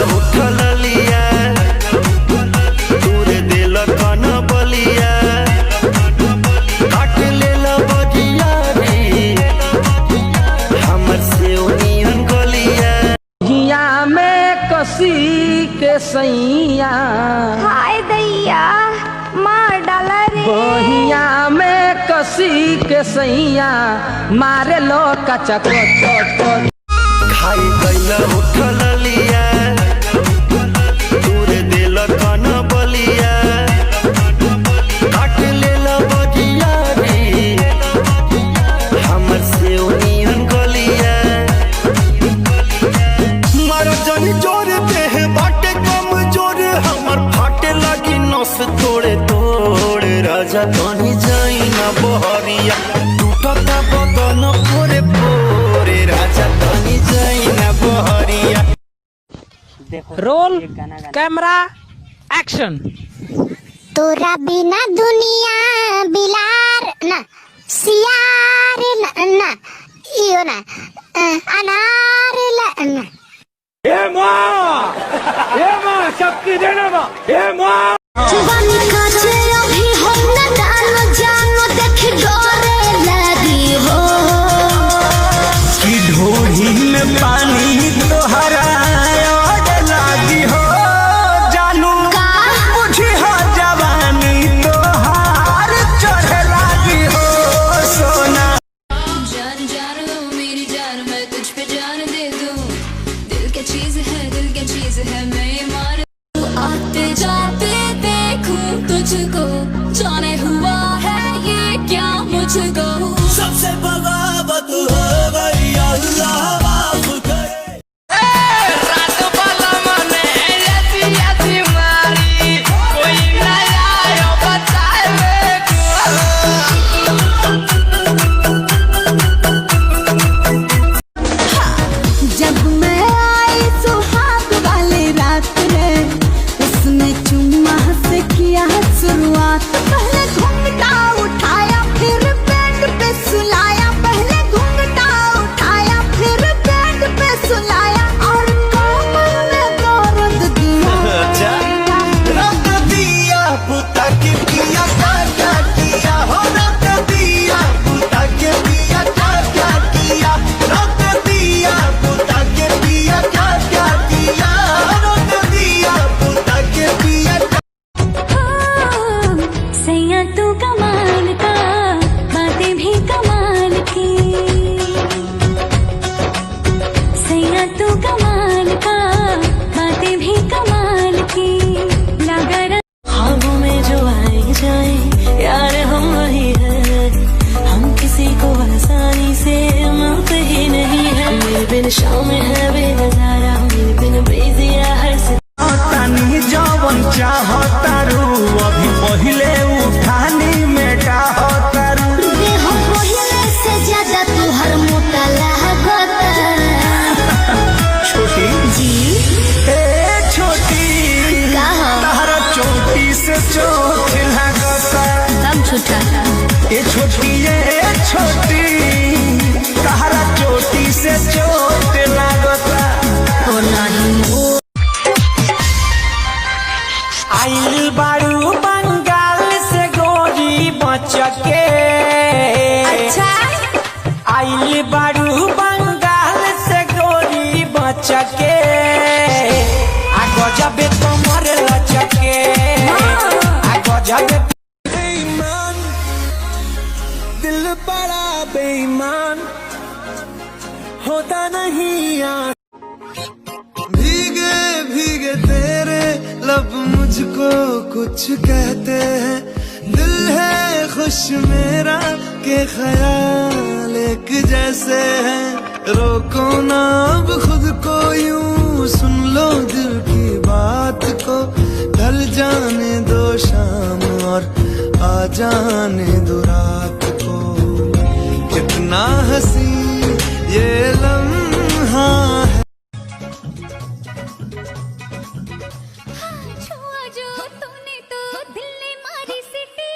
उठल लिया, तूर देल कन बलिया, काट लेल बजिया रे हमर से ओनियन गलिया। हिया में कसी के सैया, हाय दैया मार डाला रे। बहिया में कसी के सैया मारे लो कचा कच कच। खाई गइल उठल लिया, तूर देल कन बलिया, काट लेल बजिया रे हमर से ओनियन गलिया। मारा जन जोर देह बाटे कम जोर, हमर फाटे लगी नस तोड़े तोड़े। राजा तनी जाई ना बहरिया, टूटता बदन पोरे पोरे। राजा तनी जाई ना बहरिया। Roll camera action. तोरा बिना दुनिया बिलार ना, सियार ना, ना इयो ना, अनार ना। अभी हम न जानो जानो देख डरे लगी हो। की ढोढ़ी में पानी तोहरा और लागी हो जानू, का? बुझी हो जवानी तोहार चढ़े लागी हो सोना। जान जान लो मेरी जान, मैं तुझ पे जान दे दूं। दिल क्या चीज है, दिल क्या चीज है, मैं ये मान आते जाते देखूं तुझको, जाने हुआ है ये क्या मुझको। सबसे बगावत हो गई, अल्लाह माफ करे। जब मैं आई सुहाग वाली रात रे, उसने चुम्मा से किया शुरुआत। पहले घूंघटा उठाया फिर बेड पे सुलाया, पहले घूंघटा उठाया फिर बेड पे सुलाया, और कमर में दर्द दिया। रख दिया पुता के पिया का क्या किया हो, रख दिया पुता के पिया का क्या किया, रख दिया पुता के पिया का क्या किया, रख दिया पुता के पिया। सैया तू कमाल का, बातें भी कमाल की। सैया तू कमाल का, बातें भी कमाल की। लगा ख्वाबों में जो आए जाए यार हम वही हैं, हम किसी को आसानी से मिलते ही नहीं है। मेरे बिन शाम है बेनजारा, मेरे बिन बेजिया हर से। तनी जवन चाहतारू अभी पहिले उठानी में चाहतारू। देह पहिले से ज्यादा तुहर मोटा लागता। छोटी जी। ए छोटी, का हो? तारा चोटी से चोट लागता। तब झूठा। ए छोटी, ए छोटी, तारा चोटी से चोट लागता। हो नहीं। आइल बारू बंगाल से गोरी बचके, अच्छा। आइल बारू बंगाल से गोरी बचके, आ गजबे कमर लचके, आ गजबे। बेईमान दिल बड़ा बेईमान होता नहीं यार। भीगे भीगे तेरे लब मुझको कुछ कहते हैं, दिल है खुश मेरा के ख्याल एक जैसे हैं। रोको ना अब खुद को यूं, सुन लो दिल की बात को, ढल जाने दो शाम और आ जाने दो रात को। कितना हसी ये लम्हा है। छुआ जो तूने तो दिल ने मारी सिटी।